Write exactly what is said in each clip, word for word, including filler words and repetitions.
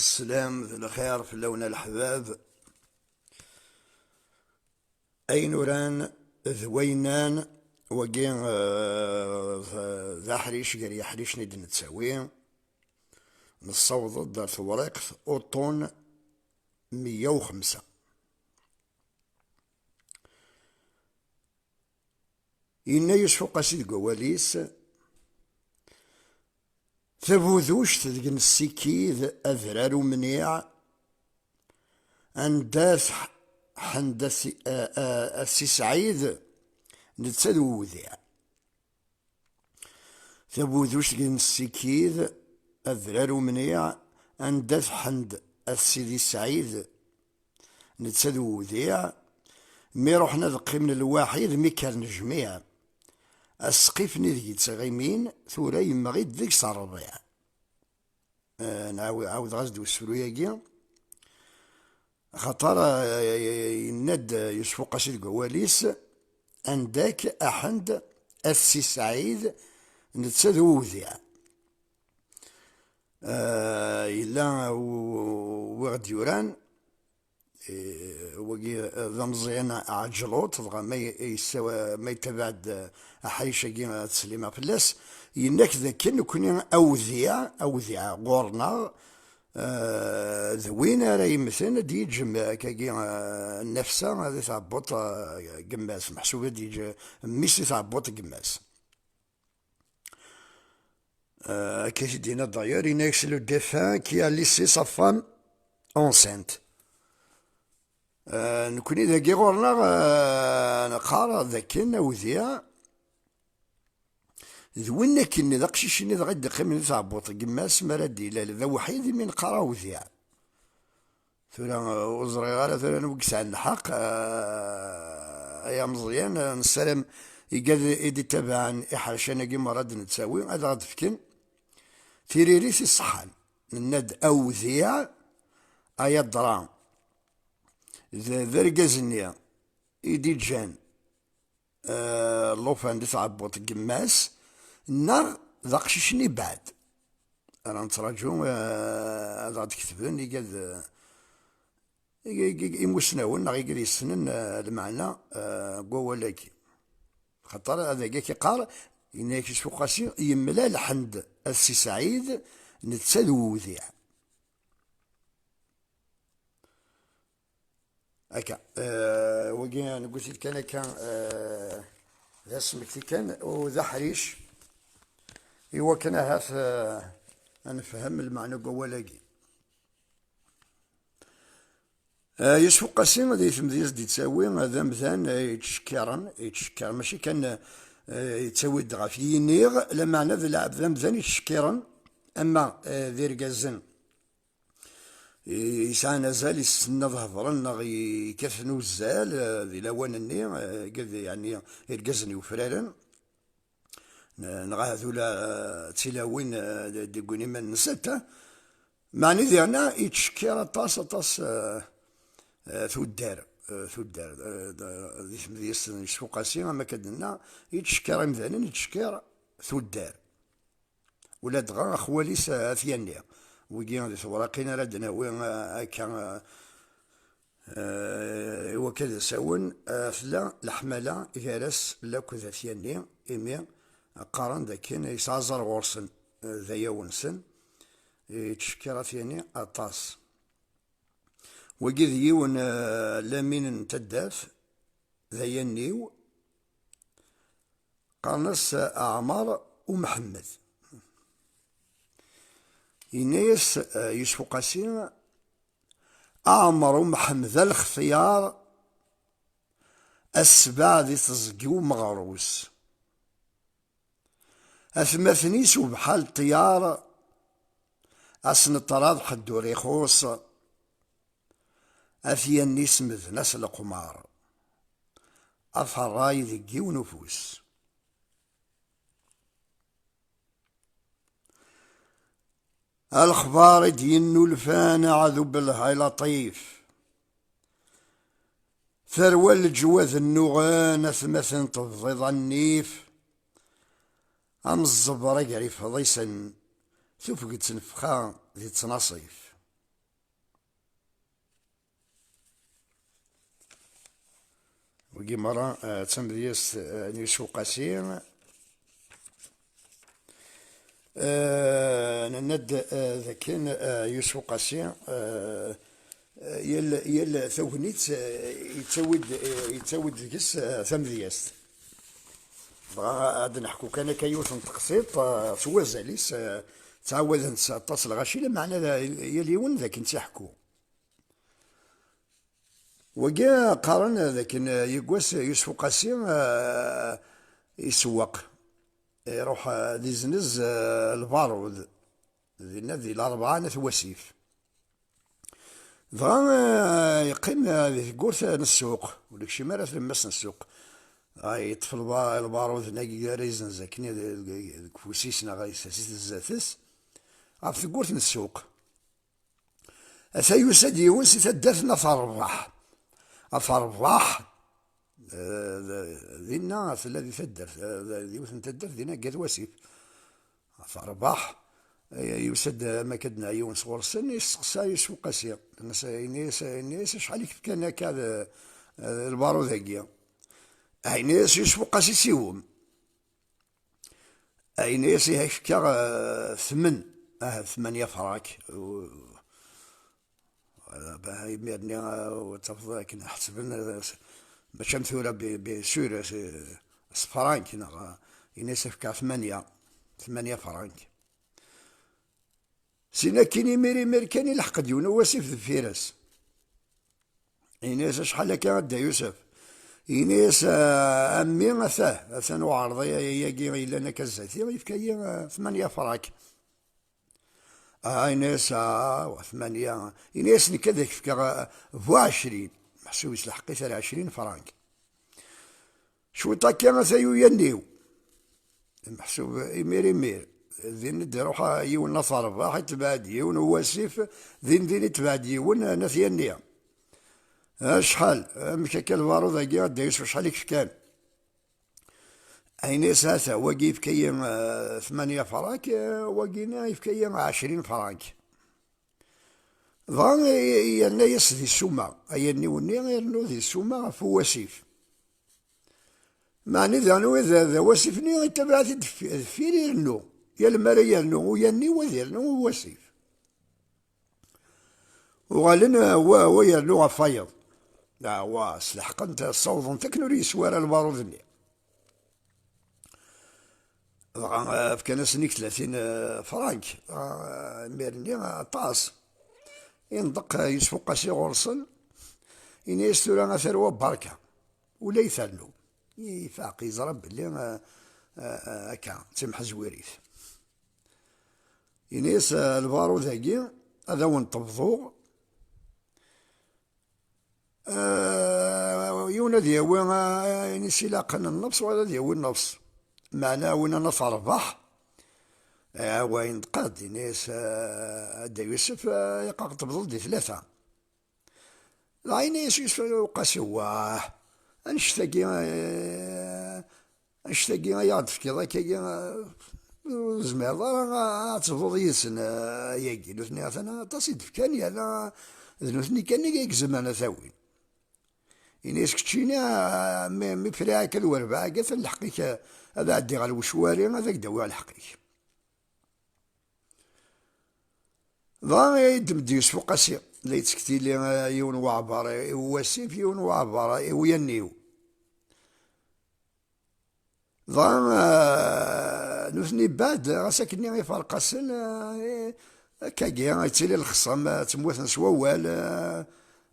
Sslam d lxir fell-awen a leḥbab. Ayen uran d wayennan, wagi, eh, d, d aḥric gar yeḥricen i d-nettawi. Nessaweḍ-d ar tewriqt uṭṭun meyya u xemsa. Yenna Yusef Uqasi deg wawal-is: "Tabuduct deg nessikid adrar umniɛ, anda tḥ-, ḥend a si-, a, a, a si Sɛid, netta d uwdiɛ." Tabuduct deg nessikid adrar umniɛ, anda tḥend a Sidi Sɛid, netta d uwdiɛ. Mi ruḥen ad qqimen lwaḥid, mi kkren jmiɛ. Asqif-nni deg yettɣimin, tura yemɣi-d deg-s rrbiɛ. Eh, nɛawi-, ɛawdeɣ-as-d usefru-agi. Axaṭer, eh, yenna-d Yusef Uqasi deg wawal-is: "Anda-k a ḥend a Si Sɛid, netta d uwdiɛ." Eh, yella u-, wi ɣ-d-yuran, eh, wagi, eh, d ameẓyan Ɛeǧluṭ, dɣa ma y-, yessawa-, ma yettabaɛ-d, eh, aḥric-agi, ad teslim fell-as, yenna-k dakken nekni awdiɛ, awdiɛ ɣur-neɣ, eh, d win ara yemmten, ad d-yeǧǧ m-, akkagi, eh, nnefsa di tɛebbuṭ, eh, n yemma-s, meḥsub ad d-yeǧǧ mmi-s di tɛebbuṭ n yemma-s. Euh, akka i t-id-yenna d'ailleurs, yenna-ak: "C'est le défunt qui a laissé sa femme enceinte." Euh, nekni dagi ɣur-neɣ, euh, neqqar dakken awdiɛ d win akken, d aqcic-nni dɣa i d-iqqimen di tɛebbuṭ n yemma-s, mi ara d-ilal d awḥid, imi neqqar awdiɛ. Tura, uh, ur ẓriɣ ara tura anwa i yesɛan lḥeqq, uh, ay ameẓyan, uh, nessaram igad i d-ittabaɛen iḥercan-agi merra d-nettawi ad aɣ-d-fken tiririt iṣeḥḥan. Nenna-d awdiɛ, ay aḍra, d, d argaz-nni i d-iǧǧan eh, llufan di tɛebbuṭ n yemma-s, neɣ d aqcic-nni beɛd. Ara nettraǧu, eh, ad aɣ-d-ketben igad, eh, ig-, ig-, ig-, imusnawen neɣ igad yessnen, eh, lmeɛna, eh, n wawal-agi. Xaṭer adagi ak-iqqar, yenna-ak Yusef Uqasi, yemlal Ḥend At Si Saɛid, netta d uwdiɛ. Akka, eh, wagi newwi-t-id kan akka, eh, d asmekti kan, u d aḥric, i wakken ahat, eh, ad nefhem lmeɛna n wawal-agi. Eh, Yusef Uqasi, di temedyazt d-yettawi, d amdan, eh, yettcekkiren, yettcekkiren, mačči kan, eh, yettawi-d ɣef yiniɣ, lameɛna d lɛebd, d amdan yettcekkiren, ama, eh, d irgazen, i-, yesɛan azal, issen ad hedren neɣ i-, yekkaten uzzal, eh, di lawan-nni, eh, gad, yeɛni, irgazen yufraren, n-, neɣ ahat ula, eh, d tilawin, eh, d-, deg win iman-nsent, eh. Meɛni diɣna yettcekkir aṭas, aṭas, eh, eh, tuddar, eh, tuddar, eh, d-, di tmedyazt n Yusef Uqasi, am akka d-nenna, yettcekkir imdanen, yettcekkir tuddar. Ula dɣa axwal-is, eh, At Yanni. Wigi di tewraqin ara d-nawi, eh, akka, eh, eh, i wakka d asawen, eh, tella leḥmala gar-as lakk d At Yanni, imi qqaren d akken yesɛa ẓer ɣur-sen, eh, d ayaw-nsen, yettcekkir At Yanni aṭas. Wagi d yiwen, eh, Lamin n taddart, d ayanniw, qqaren-as Ɛmer Umḥemmed. Yenna-yas, eh, Yusef Uqasi: "Ɛmer Umḥemmed a lextyar, a ssbeɛ di teẓgi umeɣrus. Atmaten-is ubḥal ṭṭyar, a s-neṭṭraḍ ḥedd ur ixuṣ. At Yanni smeden-as leqmar, a t-ṛṛay deg yiwen ufus." A lexbar i d-yennulfan aɛdub lhay Laṭif. Terwa leǧwad nnuɣen, atmaten tebḍiḍ a nnif. Am ẓẓebra gar ifḍisen, tufget tnefxa di ttnaṣif. Wigi merra, eh, d tamedyazt, eh, n Yusef Uqasi. Eh, nenna-d, eh, dakken, eh, Yusef Uqasi, eh, eh, yal, yal tagnit, eh, yettawi-d, eh, yettawi-d deg-s, eh, tamedyazt. Dɣa ad d-neḥku kan akka yiwet n teqsiṭ, eh, s wazal-is, eh, ttɛawadent-tt aṭas lɣaci, lameɛna d, yal yiwen d akken tt-iḥekku. Wagi qqaren dakken, eh, yiwwas Yusef Uqasi, eh, isewweq, iruḥ, eh, ad iznez, eh, lbarud, dinna di Larebɛa n At Wasif. Dɣa, eh, yeqqim, eh, di tewwurt n ssuq, ur yekcim ara tlemmast n ssuq. Dɣa yeṭṭef lba-, lbarud-nni ara izenz akken deg, deg, deg ufus-is neɣ isers-it zdat-s, ɣef tewwurt n ssuq. Ata yusa-d yiwen si taddart n At Rrbeḥ. At Rrbeḥ, eh, d-, dinna tella di taddart, eh, d-, d yiwet n taddart dinna deg At Wasif. At Rrbeḥ, eh, yusa-d, eh, am akka d-nenna yiwen sɣur-sen, yesteqsa Yusef Uqasi. Yenna-as, yenna-as, yenna-as: "Acḥal i k-fkan akka d, eh, lbarud-agi?" Yenna-as Yusef Uqasi: "Siwem." Yenna-as: "Ihi, ak-fkiɣ, eh, tmen, ah, tmanya frank." U-, bah, imir-nni, eh, ur tafeḍ akken ḥesben, eh, s-, mačči am tura, bi, bi sûr, eh, s, s frank, neɣ, eh, yenna-as: "Ak-fkiɣ tmanya, tmanya frank." Sin akkin, imir, imir kan, ilḥeq-d yiwen n wasif deffir-s. Ini-as: "Acḥal akka a Dda Yusef?" Ini-as: "A, a mmi, atah, atan uɛerḍi-agi yellan akka zdat-i, yefka-yi, a, tmanya frank." A, ini-as: "A, wa tmanya." Ini-as: "Nekk ad ak-fkeɣ, a, bu ɛecrin." Meḥsub yeslḥeq-it ar ɛecrin frank. Cwiṭ akka, ata uyanni-w. Meḥsub imir imir. Din i d-iruḥ yiwen n At Rrbeḥ, itbeɛ-d yiwen n wasif, din din itbeɛ-d yiwen n At Yanni. "Acḥal? Amek akka lbarud-agi, a Dda Yusef, acḥal i k-fkan?" Ayen i sɛata, wagi yefka-yi, eh, tmanya frank, eh, wagi-nni yefka-yi ɛecrin frank. Dɣa i-, yerna-yas di ssuma, ayanniw-nni irnu di ssuma ɣef uwasif. Meɛni daɣen, d, d awasif-nni, ittabaɛ-t-id deffir, deffir irennu. Yal mi ara yernu uyanniw, ad yernu uwasif. Uɣalen, uh, wa, wa yernu ɣef wayeḍ. Ah, wa, s lḥeqq-nteɣ, ssawḍen-t akken ur yeswi ara lbarud-nni. Dɣa, uh, fkan-asen-ik tlatin, uh, frank. Dɣa, uh, imir-nni, uh, aṭas. Inṭeq, uh, Yusef Uqasi ɣur-sen. Ini-as: "Tura a tarwa, berka. Ula i ternu." Ifaq, yeẓra belli, eh, eh, eh, akka, d timḥezwirit. Ini-as, eh, "Lbarud-agi ad awen-t-bḍuɣ. Eh, yiwen ad yawi, eh, ayen i s-ilaqen nnefs, wayeḍ ad yawi nnefs. Meɛna win n At Rrbeḥ, eh, wa yenṭeq-d, ini-as, eh, a Dda Yusef, eh, ilaq ad ɣ-tebḍeḍ di tlata." Dɣa yenna-yas Yusef Uqasi: "Wah, annect-agi, eh, annect-agi ay aɣ-d-tefkiḍ akkagi, eh, ur tezmireḍ ara ad tebḍuḍ yid-sen, eh, ayagi. Nutni atan aṭas i d-fkan, yerna d nutni kan i izemren ad t-awin." Yenna-yas: "Keččini, eh, mi, mi friɣ akka d werbaɛ-agi, atan lḥeqq-ik, eh, ad ɛeddiɣ ɣer wecwari, ad ak-d-awiɣ lḥeqq-ik." Dɣa yeddem-d Yusef Uqasi, la yettektili, eh, yiwen waɛbar i uwasif, yiwen waɛbar i uyanniw. Dɣa, eh, nutni bad, ɣas akkenni iferq-asen, eh, akkagi, yettili lexṣem, eh, ttemmuten s wawal, eh,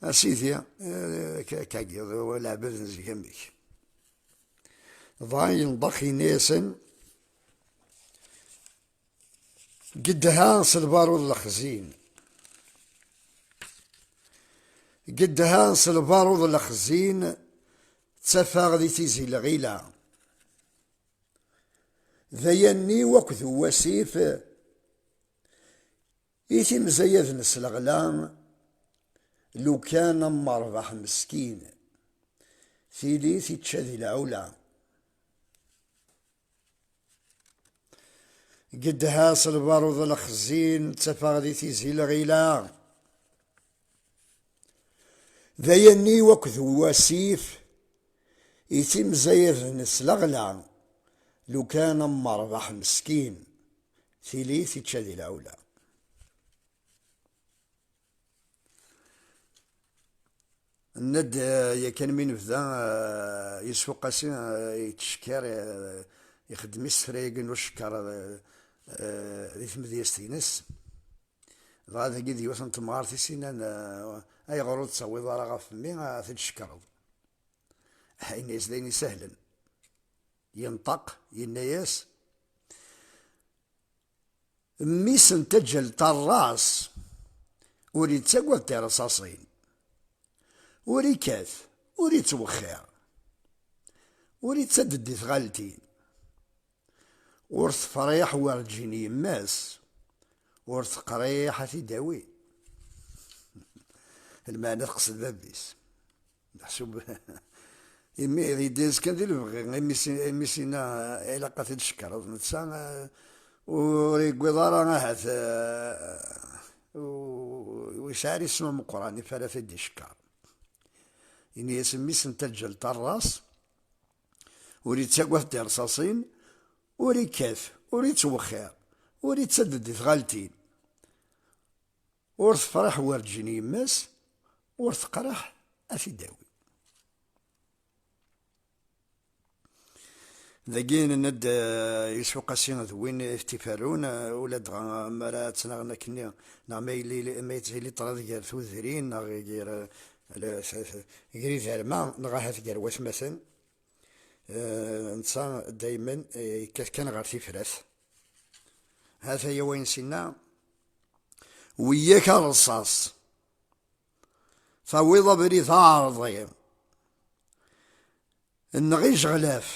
a sidi, eh, ak-, akkagi, leɛbad n zik amek. Dɣa yenḍeq yenna-yasen: "Gedha s lbarud lexzin. Gedha s lbarud lexzin, ttafeɣ di tizi lɣila. D ayanniw akked uwasif i timzayaden s leɣla, lukan am rrbeḥ meskin, tili tičča di lɛula." Gedha s lbarud lexzin, ttafeɣ di tizi lɣila. D ayanniw akked uwasif I timzayaden s leɣla, lukan am merbaḥ meskin, tili tičča di lɛula. Nna-d, eh, yakan mi nebda, eh, Yusef Uqasi, eh, yettcekkar, eh, ixeddem isefra-agi n ucekkar, eh, eh, di tmedyazt-ines. Dɣa dagi d yiwet n temɣart i s-innan, eh, "Ayɣer ur d-tawiḍ ara ɣef mmi, ad t-id-tcekkreḍ?" Yenna-yas d ayen isehlen. Yenṭeq, yenna-yas, "Mmi-s n taǧǧalt n ṛṛas, ur ittagad tirṣaṣin, ur ikkat, ur ittwexxir, ur ittaded i tɣaltin, ur tefriḥ werǧin yemma-s, ur teqriḥ ad t-id-awi." Lmeɛna teqsed bab-is. Meḥsub, imi d-yedda kan di lebɣi, imi s-, imi s-inna ilaq ad t-id-tcekkreḍ, netta, eh, ur yewwiḍ ara ahat, eh, u-, ur yesɛi ara isem ameqqran ifa ara t-id-icekker. Ini-as mmi-s n taǧǧalt n ṛṛas, ur ittagad tirṣaṣin, ur ikkat, ur ittwexxir, ur ittaded i tɣaltin. Ur tefriḥ werǧin yemma-s, ur teqriḥ ad t-id-tawi. Dagi nenna-d, eh, Yusef Uqasi d win i t-iferrun, eh, ula dɣa mi ara ttnaɣen akkenni, neɣ ma yili, ma yettili ṭṭrad gar tudrin, neɣ gar, eh, le-, s-, s-, gar iderma, neɣ ahat gar watmaten. Eh, netta daymen, eh, yekkat kan ɣer tifrat. Ha-t-aya wayen s-inna, "Weyyak a rrṣaṣ, tawiḍ abrid aɛerḍi, nneɣ ijeɣlaf,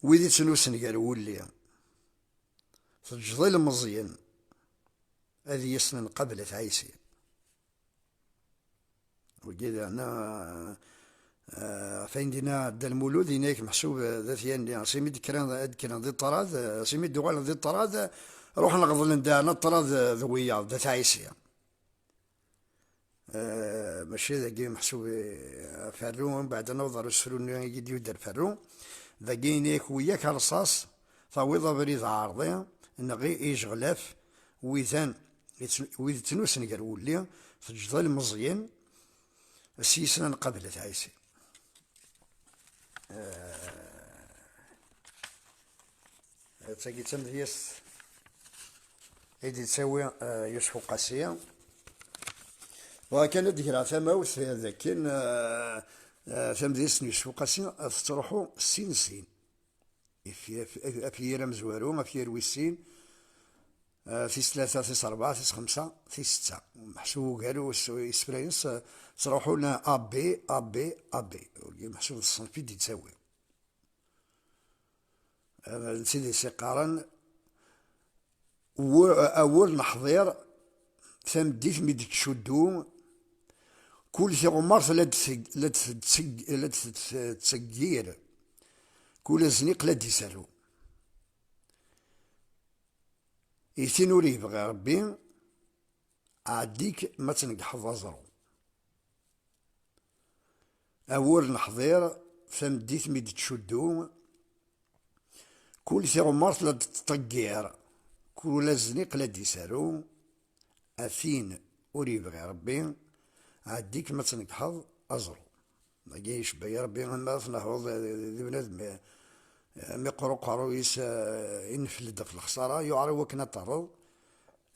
wid ittnusen gar wulli, teǧǧeḍ ilmeẓyen ad iyi-asnen qabel at Ɛisi." Wigi daɣen, eh, ɣef ayen d-yenna Dda Lmulud, yenna-yak meḥsub, eh, d at yanni. Asimi d-kkren, ad d-kkren di ṭṭrad, eh, asimi d-uɣalen di ṭṭrad, eh, ruḥen ɣeḍlen daɣen ṭṭrad, eh, d wiyaḍ, d at Ɛisi. Eh, mačči dagi meḥsub, eh, Ferru, mbeɛd ad naweḍ ɣer usefru-nni i d-yudder Ferru. Dagi yenna-yak weyyak a rrṣaṣ, tawiḍ abrid aɛerḍi, neɣ i, ijeɣlaf, widan, yettn-, wid ttnusen gar wulli, teǧǧeḍ ilmeẓyen, s yisnan qabel at Ɛisi. Eh, d tagi d tamedyazt i d-yettawi, eh, Yusef Uqasi. Bɣiɣ kan ad d-greɣ tamawt, eh, dakken, eh, eh, tamedyazt n Yusef Uqasi tettruḥu sin sin. Af-, af-, af-, afyir amezwaru, afyir wis sin, eh, tis tlata, tis rebɛa, tis xemsa, tis setta. Meḥsub ugar us-, isefra-ines, eh, ttruḥun A B, A B, A B. Meḥsub d ṣṣenf i d-yettawi. Eh, d tid i s-iqqaren, "Wu-, awur neḥḍir, tameddit mi d-tettcuddu, kul tiɣmert la d-teg-, la d-tetteg-, la d-tettseggir, kul azniq la d-iserru." I tin ur yebɣi Ṛebbi, ɛeddi-k ma tnegḥeḍ aẓru. Awur neḥḍir, tameddit mi d-tettcuddu, kul tiɣmert la d-tettḍeggir, kul azniq la d-iserru, a tin ur yebɣi Ṛebbi, ɛeddi-k ma tnegḥeḍ aẓru. Dagi icebba-yi Ṛebbi ama tnehhuḍ di, di, di bnadem, eh, mi qqur uqerruy-is, eh, inefl-d ɣef lexsara, yuɛer i wakken ad terreḍ.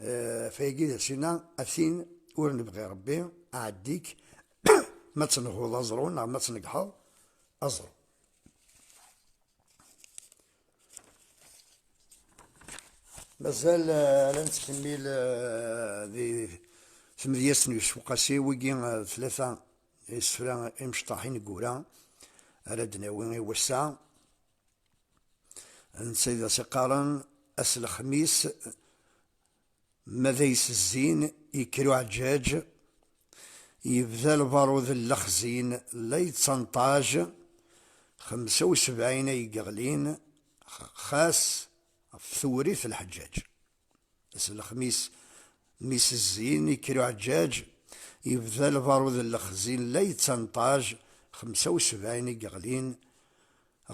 Eh, fayagi d asina, a tin ur nebɣi Ṛebbi, ɛeddi-k ma tnehhuḍ aẓru neɣ ma tnegḥeḍ aẓru. Mazal, eh, la nettkemmil, eh, di tmedyazt n Yusef Uqasi, wigi, eh, tlata isefra imecṭaḥ ineggura ara d-nawi i wass-a. Netta i d as-iqqaren ass n lexmis, ma d ay s-zzin, yekker uɛeǧǧaǧ, yebda lbarud n lexzin la yettanṭaj, xemsa u sebɛin ay yeɣlin, xas ɣef tewrit n lḥeǧǧaǧ. Ass n lexmis, mi s-zzin, yekker uɛeǧǧaǧ, yebda lbarud n lexzin la yettanṭaj, xemsa u sebɛin i yeɣlin,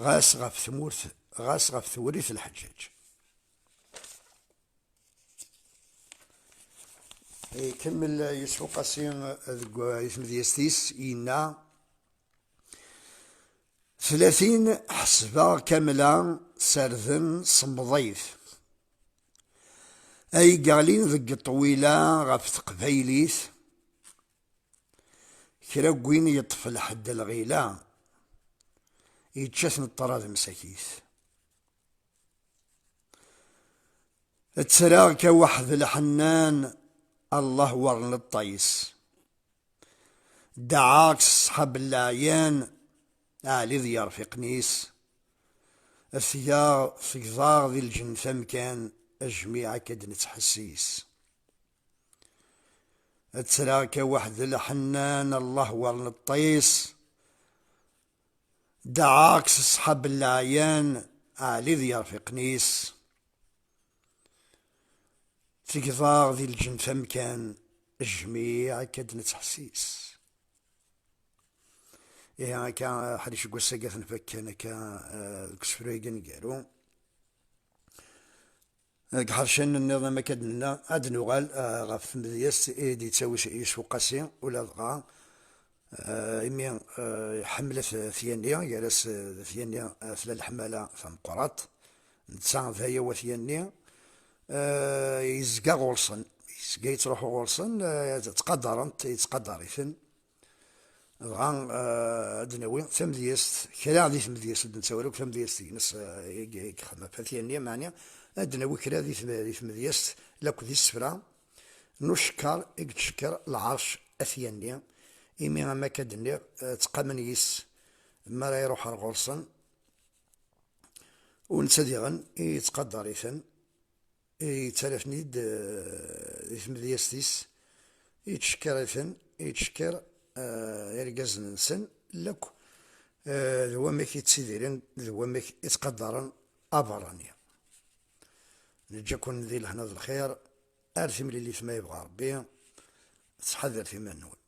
ɣas ɣef tmurt, ɣas ɣef tewrit n lḥeǧǧaǧ. Ikemmel Yusef Uqasi deg, i tmedyazt-is, yenna: Tlatin ḥesbeɣ kamla serden semḍit, ay yeɣlin deg ṭwila ɣef teqbaylit, kra n win yeṭṭef lḥedd lɣila, yečča-t neṭṭer ad msakit. Ttreɣ-k a waḥed lḥennan, Allah wer neṭṭis. Dɛaɣ-k s ṣṣḥab n leɛyan, Ɛli d yerfiqen-is. Tgeɣ, tegḍaɣ di lǧennet amkan, a jmiɛ akka d-nettḥessis. Ttreɣ-k a waḥed lḥennan, Allah wer neṭṭis. Dɛaɣ-k s ṣṣḥab n leɛyan, Ɛli d yerfiqen-is. Tegḍaɣ di lǧennet amkan, jmiɛ akka d-nettḥessis. Ihi akka, ḥric n wass-agi ad t-nfak kan akka, eh, deg usefru-agi aneggaru. Deg ḥercan nniḍen, am akka d-nenna, ad d-nuɣal, eh, ɣef tmedyazt i d-yettawi s-, Yusef Uqasi, ula dɣa, eh, imi, eh, iḥemmel At, At Yanni, gar-as, eh, d At Yanni, eh, tella leḥmala tameqqrant, netta d ayaw At Yanni, eh, yezga ɣur-sen, yezga yettruḥu ɣur-sen, eh, ttqadaren-t, yettqadar-iten. Dɣa, eh, ad d-nawi tamedyazt, kra di tmedyazt, ur d-nettawi ara akk tamedyazt-ines, eh, i, i yexdem ɣef At Yanni, meɛni ad d-nawi kra di tm-, di tmedyazt, lakk d isefra n ucekker i yettcekker lɛerc At Yanni, imi am akka d-nniɣ, eh, ttqamen yis mi ara iruḥ ar ɣur-sen, u netta diɣen i yettqadar-iten, yettara-ten-id, eh, di tmedyazt-is, yettcekkir-iten, yettcekkir, eh, irgazen-nsen, lakk, eh, d wamek i ttidiren, d wamek i ttqadaren aberrani. Neǧǧa-ken di lehna d lxir, ar timlilit ma yebɣa Rebbi, ttḥadaret iman-nwen.